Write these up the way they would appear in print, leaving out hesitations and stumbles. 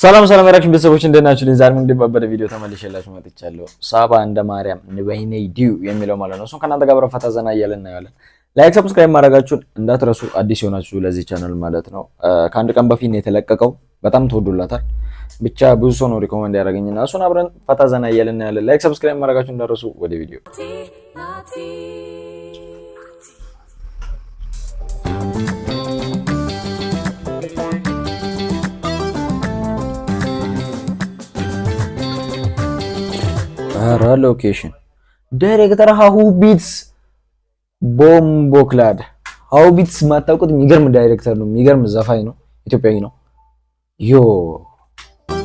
ሰላም ሰላም reaction ቤተሰቦች እንዴት ናችሁ? ዛሬም እንግዲህ ባበደ ቪዲዮ ተመልሼላችሁ መጥቻለሁ። ሳባ እንደ ማርያም ንበይነይ ዲዩ የሚለው ማለት ነው። እሱን ከእናንተ ጋር ፈታ ዘና እያለን እናየዋለን። Like፣ subscribe ማድረጋችሁን እንዳትረሱ፣ አዲስ የሆናችሁ ለዚህ ቻናል ማለት ነው። ከአንድ ቀን በፊት ነው የተለቀቀው። በጣም ተወዶላታል። ብቻ ብዙ ሰው ነው recommend ያደረገኝና እሱን አብረን ፈታ ዘና እያለን እናያለን። Like፣ subscribe ማድረጋችሁን እንዳትረሱ። ወደ ቪዲዮ። ኧረ location፣ director ሀሁ ቢትስ፣ ቦምቦክላድ። ሀሁ ቢትስ የማታውቁት የሚገርም ዳይሬክተር ነው። የሚገርም ዘፋኝ ነው። ኢትዮጵያዊ ነው። Yo፣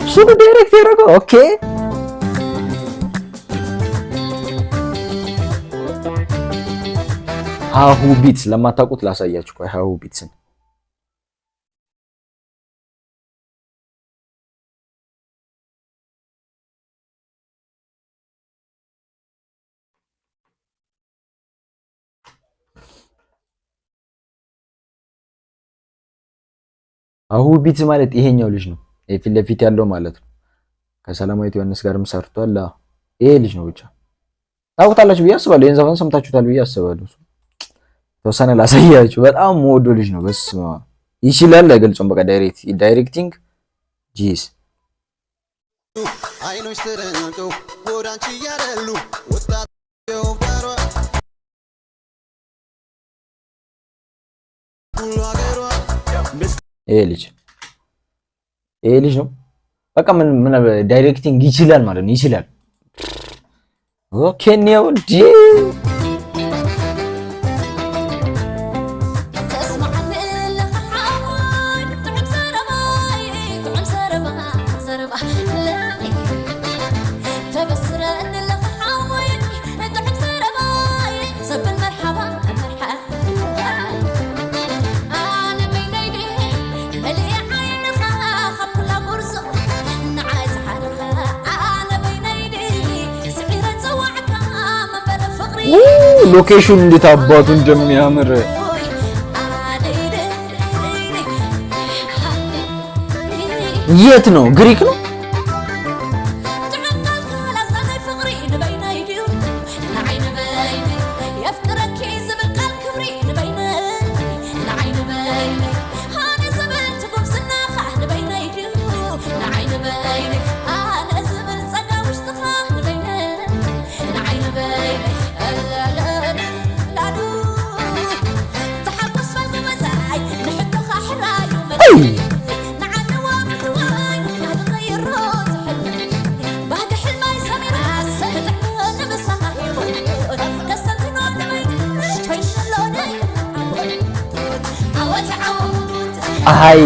እሱ ነው direct ያደረገው። Okay፣ ሀሁ ቢትስ ለማታውቁት ላሳያችሁ። ቆይ፣ ሀሁ ቢትስን። ሀሁ ቢትስ ማለት ይሄኛው ልጅ ነው። ፊት ለፊት ያለው ማለት ነው። ከሰላማዊት ዮሐንስ ጋርም ሰርቷል። ይሄ ልጅ ነው። ብቻ ታውቁታላችሁ ብዬ አስባለሁ። ይሄን ዘፈን ሰምታችሁታል ብዬ አስባለሁ። ተወሰነ ላሳያችሁ። በጣም የምወደው ልጅ ነው። በስመ አብ ይችላል። አይገልጹም። በቃ directing ጂስ። አይኖች ተደንቀው ወደ አንቺ እያደሉ ወጣት የውበሯ ሁሉ ሀገሯ። ይሄ ልጅ ነው። በቃ ምን ምን directing ይችላል ማለት ነው። ይችላል። Okay ነው ዲ። ተስማዓኒ ለኻ ሓወይ ጥዑም ዘረባይ፣ ጥዑም ዘረባ ዘረባ ተበስረኒ ለኻ ሓወይ ጥዑም ዘረባይ ዘብል መርሓባ መርሓባ። ኣነ በይነይ መሊአ ዓይንኻ ካብ ኩላ ጉርዞ ንዓይ ዝሓርኻ። ኣነ በይነይ ስዒረ ፀዋዕካ መንበረ ፍቕሪ። Location እንዴት አባቱ እንደሚያምር! የት ነው? ግሪክ ነው? አይ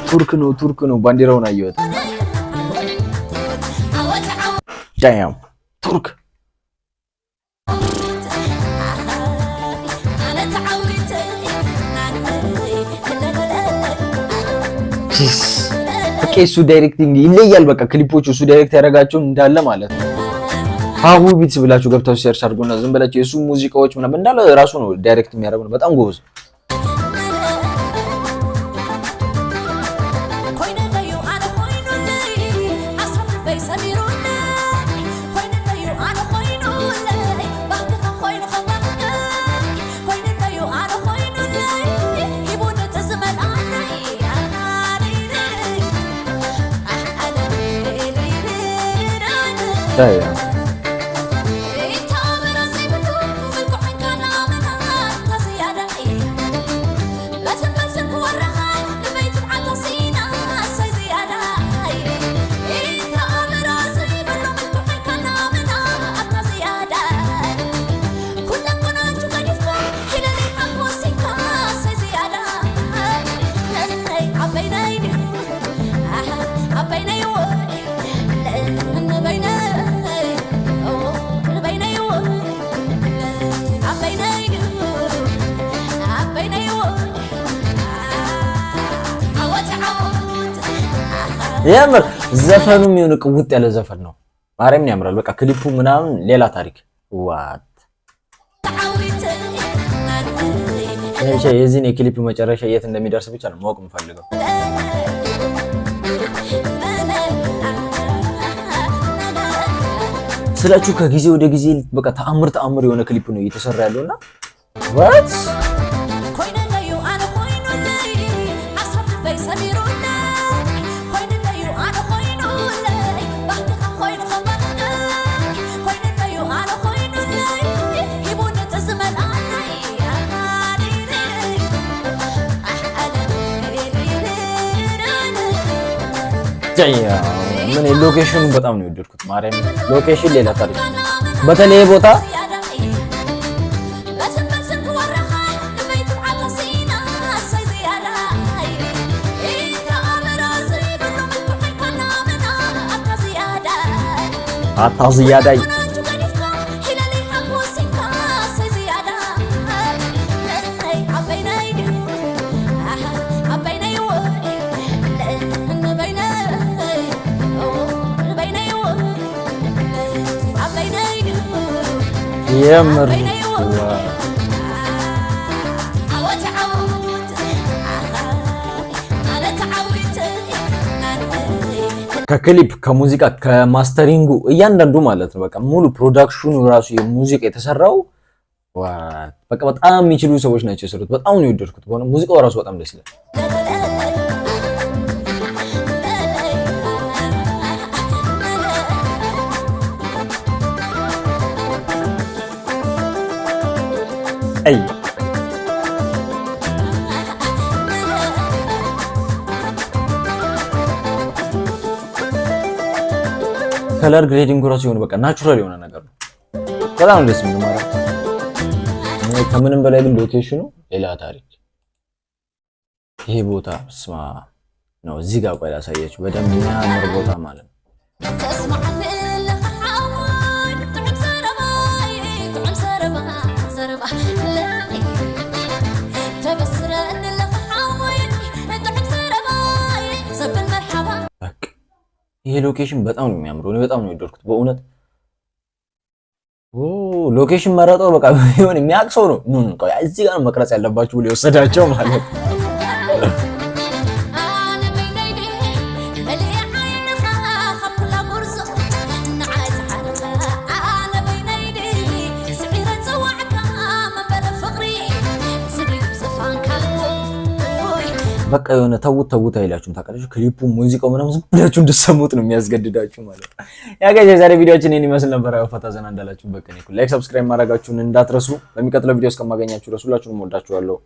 ቱርክ ነው፣ ቱርክ ነው። ባንዲራውን አየሁት። Damn፣ ቱርክ። በቃ እሱ directing ይለያል። በቃ ክሊፖቹ እሱ direct ያደረጋቸው እንዳለ ማለት ነው። ሀሁ ቢትስ ብላችሁ ገብታችሁ search አድርጉና ዝም ብላችሁ የእሱ ሙዚቃዎች ምናምን እንዳለ ራሱ ነው direct የሚያደርገው። በጣም ጎበዝ። ኮይኑለዩ ኣነ ኮይኑለይ ዓስሮም ሰሚሩለይ ኮይኑለዩ ኣነ ኮይኑለይ ባህግኻ ኮይኑ ከማኸይ ኮይኑለዩ ኣነ ኮይኑለይ ሂቡኒ ትዝመልኣነይ። ያ የምር ዘፈኑም የሆነ ቅውጥ ያለ ዘፈን ነው። ማርያምን ያምራል። በቃ ክሊፑ ምናምን ሌላ ታሪክ። What፣ ብቻ የዚህን የክሊፕ መጨረሻ የት እንደሚደርስ ብቻ ነው ማወቅ የምፈልገው። ስላችሁ ከጊዜ ወደ ጊዜ በቃ ተአምር ተአምር የሆነ ክሊፕ ነው እየተሰራ ያለውና what ኮይኑለዩ ኣነ ኮይኑለይ ሓሳብ ልበይ ሰሚሩለይ ኮይኑለዩ ኣነ ኮይኑለይ ባህትኻ ኮይኑ ከመልከይ ኮይኑለዩ ኣነ ኮይኑለይ ሂቡኒ ዝመልኣለይ። ምን location ኑ በጣም ነው የወደድኩት። ማርያም location ሌላ ታሪክ። በተለይ ቦታ ኣታ ዝያዳይ። የምር። ከክሊፕ፣ ከሙዚቃ፣ ከ mastering ኡ እያንዳንዱ ማለት ነው። በቃ ሙሉ production ኑ ራሱ የሙዚቃ የተሰራው በቃ በጣም የሚችሉ ሰዎች ናቸው የሰሩት። በጣም ነው የወደድኩት። በሆነ ሙዚቃው ራሱ በጣም ደስ ይላል። አይ color grading ራሱ የሆነ በቃ natural የሆነ ነገር ነው። በጣም ደስ የሚል ማለት ነው። ከምንም በላይ ግን location ኑ ሌላ ታሪክ። ይሄ ቦታ ስማ ነው። እዚህ ጋር ቆይ ላሳያችሁ በደንብ የሚያምር ቦታ ማለት ነው። ተስማዓኒ ለኻ ሓወይ ጥዑም ዘረባይ ጥዑም ዘረባ ዘረባ ተበስረኒ ለኻ ሓወይ ጥዑም ዘረባይ ዘብል መርሓባ። በቃ ይሄ location በጣም ነው የሚያምረው። እኔ በጣም ነው የወደድኩት በእውነት። ኦ location መረጠው በቃ የሆነ የሚያውቅ ሰው ነው። ኑ ኑ ቆይ እዚህ ጋር ነው መቅረጽ ያለባችሁ ብሎ የወሰዳቸው ማለት ነው። ኣነ በይነይ መሊአ ዓይንኻ ካብ ኩላ ጉርዞ ንዓይ ዝሓርኻ ኣነ በይነይ ስዒረ ፀዋዕካ መንበረ ፍቕሪ ዝድዩ ዝፋንካ። በቃ የሆነ ተውት ተውት አይላችሁም። ታውቃላችሁ፣ ክሊፑ ሙዚቃው ምናምን ዝም ብላችሁ እንድትሰሙት ነው የሚያስገድዳችሁ ማለት ነው። Yeah guys፣ የዛሬ ቪዲዮአችን ይሄን ይመስል ነበር። ያው ፈታ ዘና እንዳላችሁ በቃ like፣ subscribe ማድረጋችሁን እንዳትረሱ። በሚቀጥለው ቪዲዮ እስከማገኛችሁ ድረስ ሁላችሁንም ወዳችኋለሁ።